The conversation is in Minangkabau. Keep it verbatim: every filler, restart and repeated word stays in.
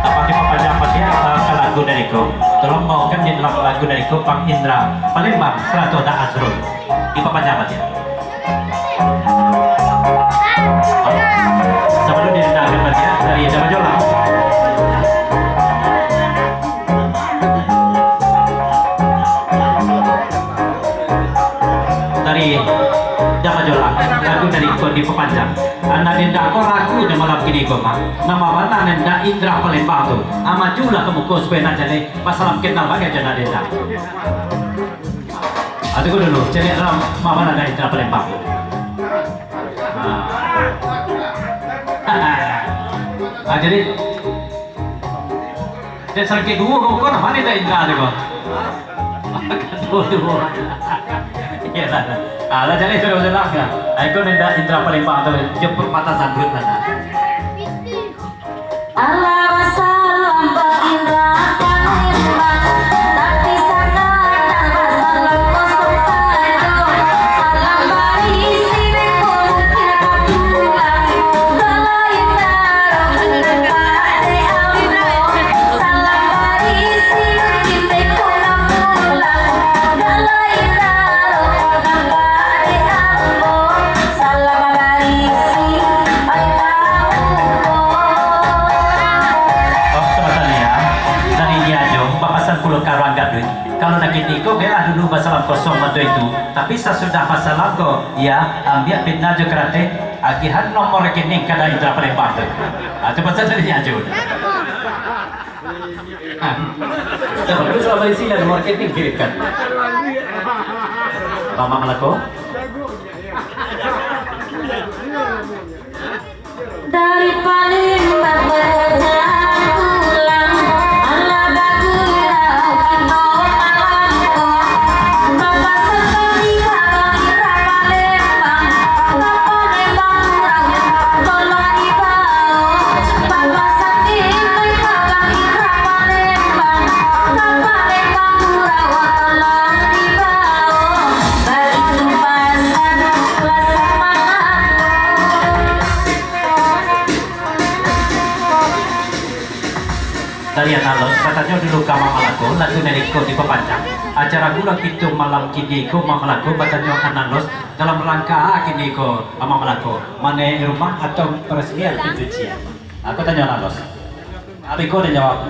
Apa dipapanjang baliak, eh, ka lagu dari ko? Tolong baokan di dalam lagu dari ko, Bang Indra Palembang sarato Dak Azrul. Dipapanjang baliak. Sabalun didengarkan baliak dari Damajolang. Dari Damajolang, lagu dari ko dipapanjang. Anak Denda ko lagu di malam kini ko, Mak. Nama bana Denda Indra Palembang tu. Ah, majulah ka muko supayo nak jaleh basalam kenal bagai jo Anak Denda. Ah, tunggu dulu, caliak dalam, ma bana Denda Indra Palembang tu. Ah. Ah, jadi, dek sarangkek duo ko, ko nama Denda Indra tu ko? Duo-duo. Iyolah. Ah, lah jaleh sudah bajalan ka. Ah, iko Denda Indra Palembang tu, jo patasan perut lah. Alah basalam Bang Indra Palembang, tapi sakadar basalam kosong sajo. Salam barisi beko mungkin ka pulang, kalau indak dek ambo. Salam barisi mungkin beko ka pulang, kalau indak dek ambo. Salam barisi, ai tahu ko. Oh, sabanta, Lia. Tadi Lia jo bapasan pulo ka urang gaduik. Kalau nan kini ko, bialah dulu basalam kosong bantuak itu. Tapi sasudah basalam ko, Lia, ambiak pena jo karateh, agiahan nomor rekening ka Denda Indra Palembang tu. Ah, tu pasan dari Lia jo. Ah. Dah, bagus lah, barisi lah, nomor rekening kirimkan. Mama Malako. Dari Palembang bajalan pulang, alah bagurau kito malam ko. Bapak sakali ka Palembang, ka Palembang urang tolong dibao. Bapak sakali ka Palembang, ka Palembang urang tolong dibao. Baitu pasan lah samangat. Dari Anak Los, katonyo dulu ka Mama Malako, lagu nan iko dipapanjang. Acara Gurau Kito malam kini ko, Mama Malako batanyo Anak Los, dalam rangka a kini ko, Mama Malako, mano rumah atau peresmian pintu ciek? Aku tanyo Anak Los. Abih ko dah jawab.